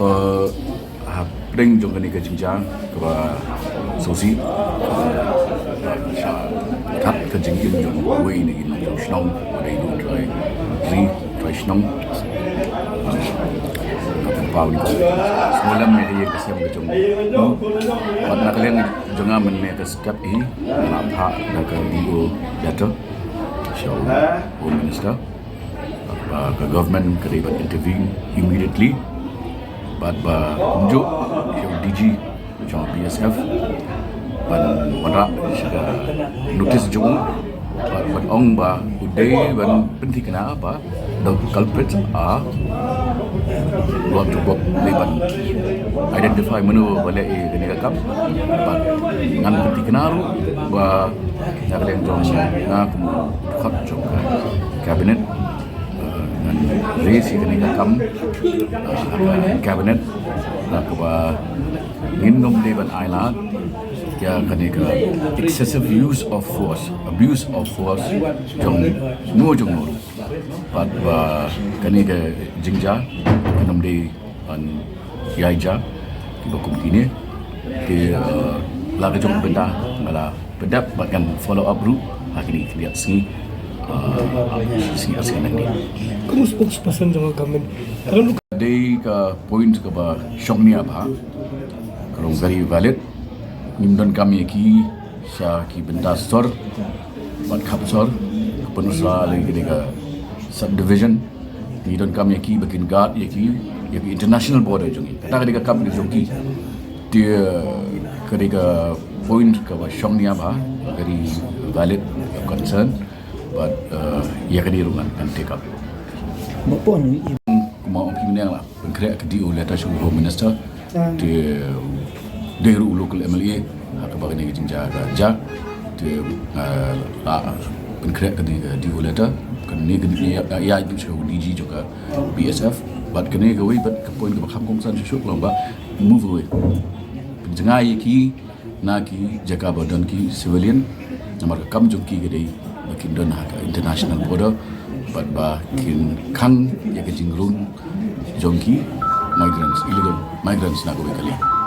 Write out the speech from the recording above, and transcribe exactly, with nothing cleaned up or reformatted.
Uh, hapdeng jong kane ka jingjia kaba sngewsih, uh, sha kat ka jingim jong uwei na ki nongshong shnong ba dei u trai ri, trai shnong. Uh, ka pynpaw ni ko sngewlem ïa ka ïing ka sem ka jong u. Bad na ka liang jong nga mynne ka step hi nga la phah da ka D O letter sha u Home Minister. Ba ka government ka dei ban intervene immediately. Bad ba kumjuh sha u D G jong B S F ban wanrah sha ka notice jong u. Bad ban ong ba u dei ban pynthikna ba the culprits are going to work, dei ban identify mano ba leh ïa kane ka kam. Bad ngan pynthikna ruh ba na ka liang jong nga kum u dkhot jong ka cabinet, uh, ngan raise ïa kane ka kam, uh, ha ka cabinet, na kaba ngin nym dei ban ailad ïa kane ka excessive use of force, abuse of force jong no jong no. Bad ba kane ka jingjia kan nym dei ban ïaid jia kiba kum kine. Te, uh, la ka jong ka bynta nga la pyndep bad ngan follow up ruh ha kine ki khyndiat sngi, uh, sngi ar sngi nangne. Kum u spokesperson jong ka government, ka long dei ka point kaba shongnia bha, ka long very valid. Ngim donkam ïa ki sha ki bynta sor bad khap sor, ka pynusra lei ka dei ka subdivision. Ngi donkam ïa ki ba kin guard ïa ki, ïa ki international border jong ngi. Kata ka dei ka kam ka jong ki. Te ka dei ka point kaba shongnia bha, very valid concern. Bad, uh, ïa kane ruh ngan, ngan take up. Kumba ong ki mynne la pynkhreh ka D O letter sha u Home Minister. Te dei ruh u local M L A ha kaba kane ka jingjia ka jia. Te, uh, la pynkhreh ka D-, ka D O letter. Kane ka ïa, ïa, ïa sha u D G jong ka B S F. Bad kane kawei bad ka point kaba kham kongsan shuh shuh ka long ba move away. Pynjngai ïa ki na ki jaka ba don ki civilian, namar ka kam jong ki ka dei ba kin don ha ka international border bad ba kin khang ïa ka jingrung jong ki migrants, illegal migrants na kawei ka liang.